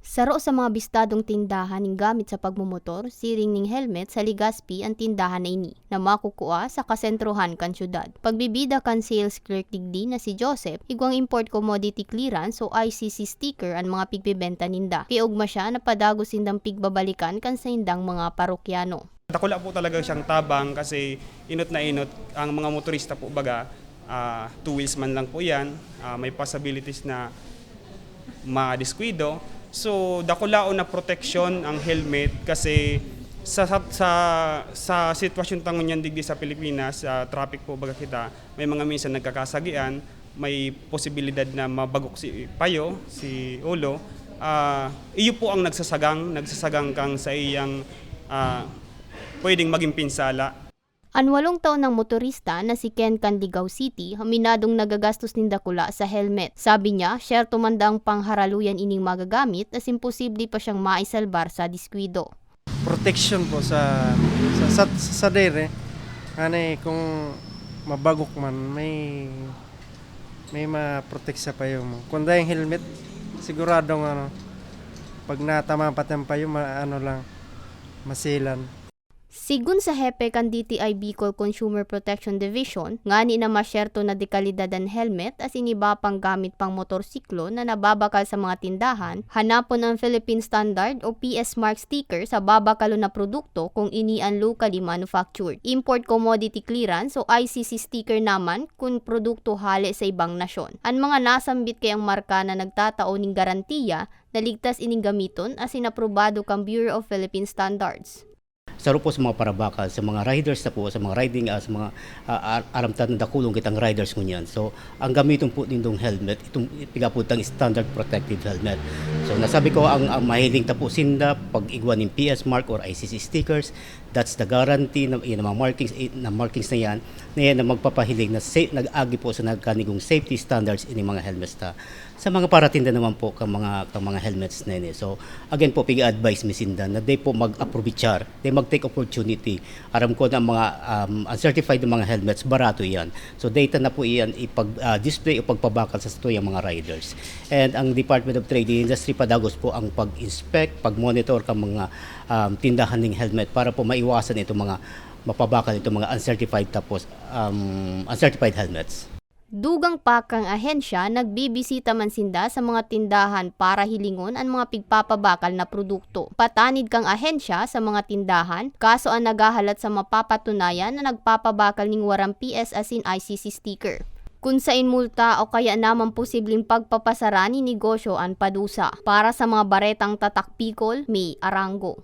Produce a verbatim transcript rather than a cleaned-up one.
Saro sa mga bistadong tindahan nin gamit sa pagmomotor, siring ning helmet sa Legazpi an tindahan na ini, na makukua sa kasentrohan kan syudad. Pagbibida kan sales clerk digdi na si Joseph, igwang import commodity clearance o I C C sticker an mga pigbebenta ninda. Kiugma siya na padagos sindang pigbabalikan kan saindang mga parokyano. Dakula po talaga siyang tabang kasi inot na inot ang mga motorista po baga, ah, two wheels man lang po yan, ah, may possibilities na madiskuido. So, dakulaon na proteksyon ang helmet kasi sa, sa, sa, sa sitwasyon ta ngunyan digdi sa Pilipinas, sa traffic po baga kita, may mga minsan nagkakasagian, may posibilidad na mabagok si payo, si ulo. Ah, iyo po ang nagsasagang, nagsasagang kang sa iyang, ah, pwedeng maging pinsala. An walong taon nang motorista na si Ken kan Ligao City, aminadong nagagastos nin dakula sa helmet. Sabi niya, syerto man daang pangharaluyan ining magagamit, asin posible pa siyang maisalbar sa diskwido. Protection po sa sa sa, sa dere. Ani kung mabagok man, may may ma-protect sa payo mo. Kung dahil helmet, siguradong ano, pag natamaan pati ang payo, ma, ano lang, maselan. Sigun sa hepe kan D T I Bicol Consumer Protection Division, ngani na masyerto na dekalidad an helmet asin iba pang gamit pang motorsiklo na nababakal sa mga tindahan, hanapon an Philippine Standard o P S Mark sticker sa babakalon na produkto kung ini an locally manufactured. Import commodity clearance o I C C sticker naman kun produkto hale sa ibang nasyon. An mga nasambit kayang marka na nagtatao nin garantiya na ligtas ining gamiton asin aprobado kan Bureau of Philippine Standards. Saro po sa mga parabakal, sa mga riders na po, sa mga riding, ah, sa mga ah, ar- aram ta na dakulon kitang riders ngunyan. So, ang gamiton po nindong helmet, itong pigapod tang standard protective helmet. So, nasabi ko, ang, ang mahiling ta po sinda, pag igwa nin P S mark or I C C stickers, that's the guarantee na, na mga markings, eh, na markings na yan, na yan na magpapahiling na sa, nag-agi po sa nagkanigong safety standards ini mga helmets ta. Sa mga paratinda naman po kang mga kang mga helmets na ini. So, again po, pig-advise mi sinda na they po mag-aprobichar, they mag-take opportunity. Aram ko na mga um, uncertified na mga helmets, barato yan. So, data na po iyan ipag-display o pagpabakal sa satuyang mga riders. And ang Department of Trade and Industry padagos po ang pag-inspect, pag-monitor kang mga um, tindahan ng helmet para po maiwasan itong mga mapabakal itong mga uncertified tapos um, uncertified helmets. Dugang pa kang ahensya, nagbibisita man sinda sa mga tindahan para hilingon an mga pigpapabakal na produkto. Patanid kang ahensya sa mga tindahan, kaso an naghahalat sa mapapatunayan na nagpapabakal ning waran P S asin I C C sticker. Kun sain multa o kaya naman posibleng pagpapasara nin negosyo an padusa. Para sa mga baretang tatak Bicol, May Arango.